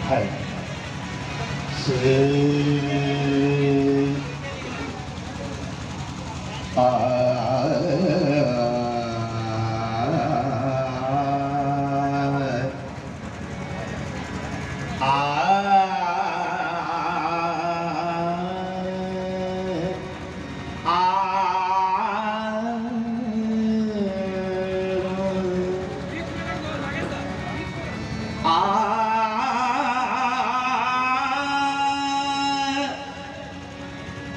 はい。से आ आ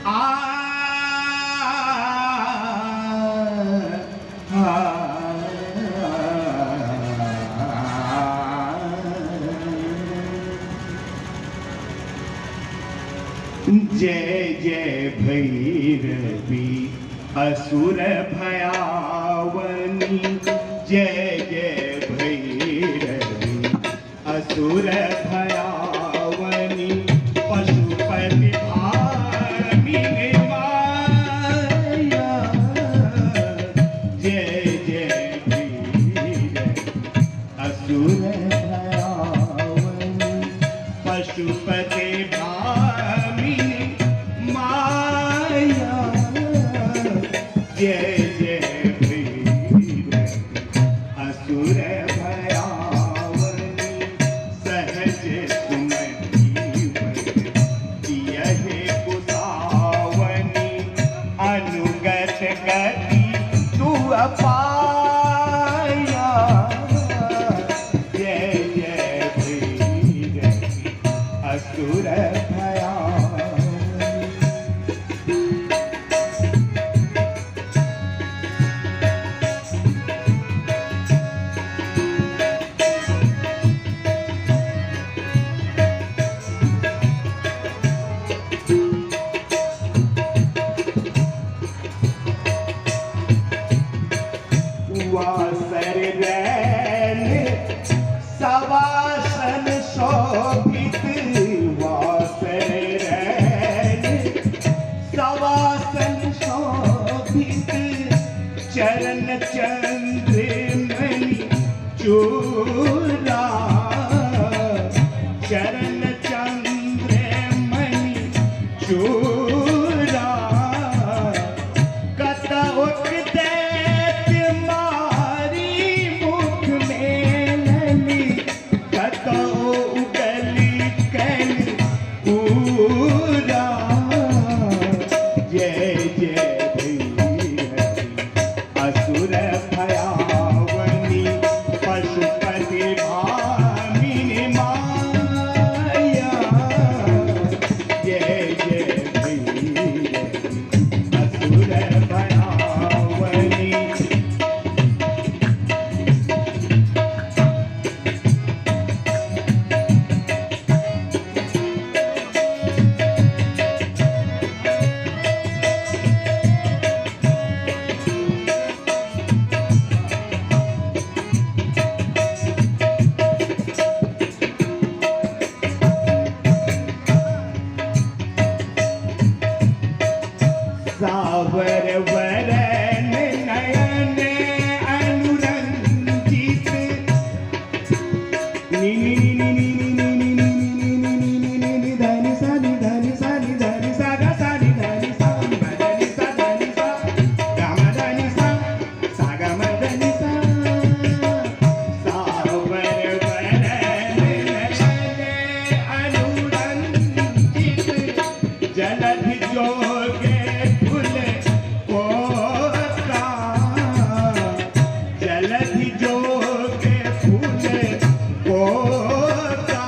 आ आ जय जय भैरवी असुर भयावनी। जय जय भैरवी असुर भयावनी पशुपति भामिनी माया। जय जय भैरवी असुर भयावनी पशुपति भामिनी माया। जय जय भैरवी असुर भयावनी सहज सुमति यह कुसावनी अनुगत गति तू अपाया। जय जय भैरवी असुर भयावनी। वासर रैन सवासन शोभित। वासर रैन सवासन शोभित चरण चंद्र मणि चूरा। चरण चंद्र मणि चूरा। कतहुक दैत्य मारी मुख मेलनी। कतहु उगली कैल पूरा। जय जय भैरवी असुर भयावनी पशुपति भामिनी माया। जय जय भैरवी असुर भयावनी। सावर वरन नयन अनुरंजित। नी नी नी नी नी नी नी नी नी नी नी नी नी नी ध नि सा नि ध नि सा नि ध नि सा ग सा नि ध नि सा म ध नि सा ध नि सा ग म ध नि सा सा ग म ध नि सा। सावर वरन नयन अनुरंजित जलधि जोगे फुल कोका। जलधि जोगे फूल कोका।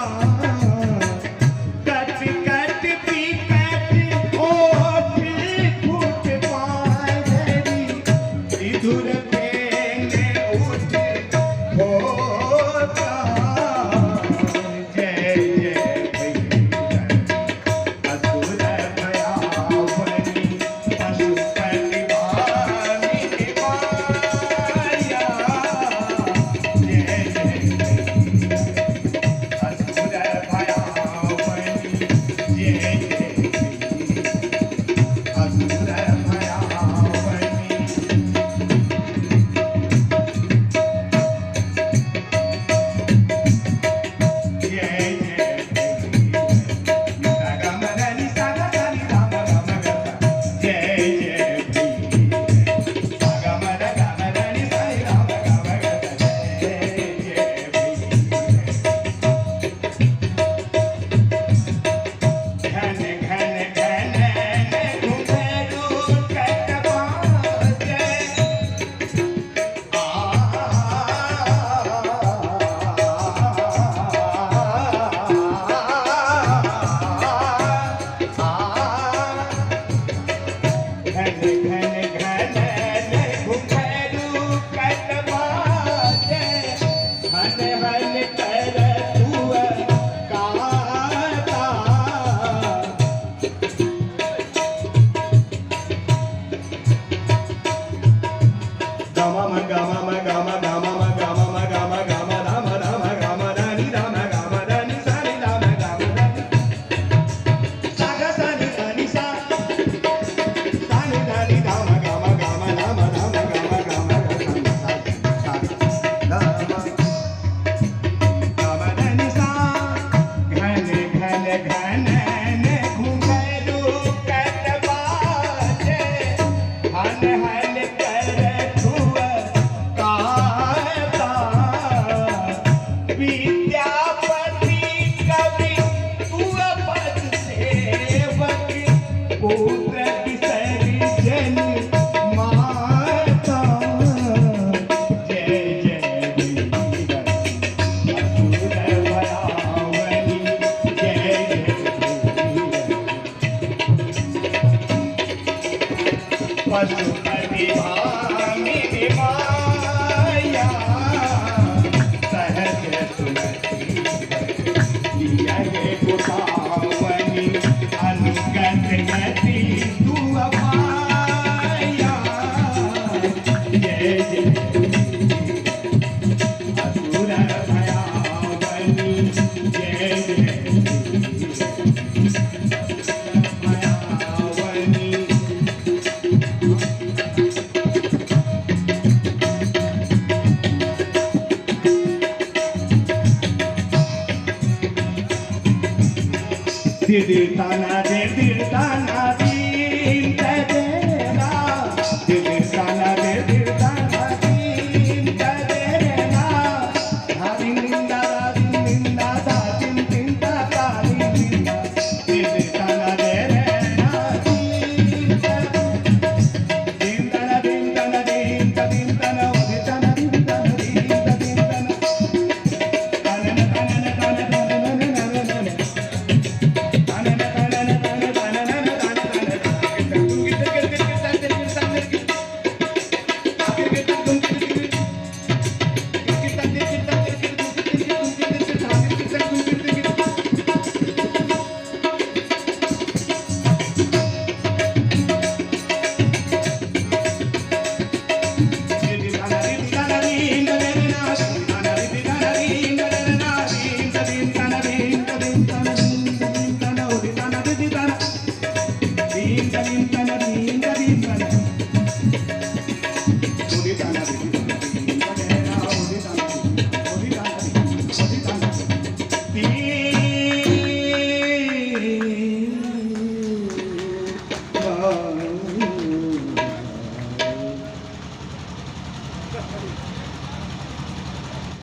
धिड ताना धिड धिड ताना धीम.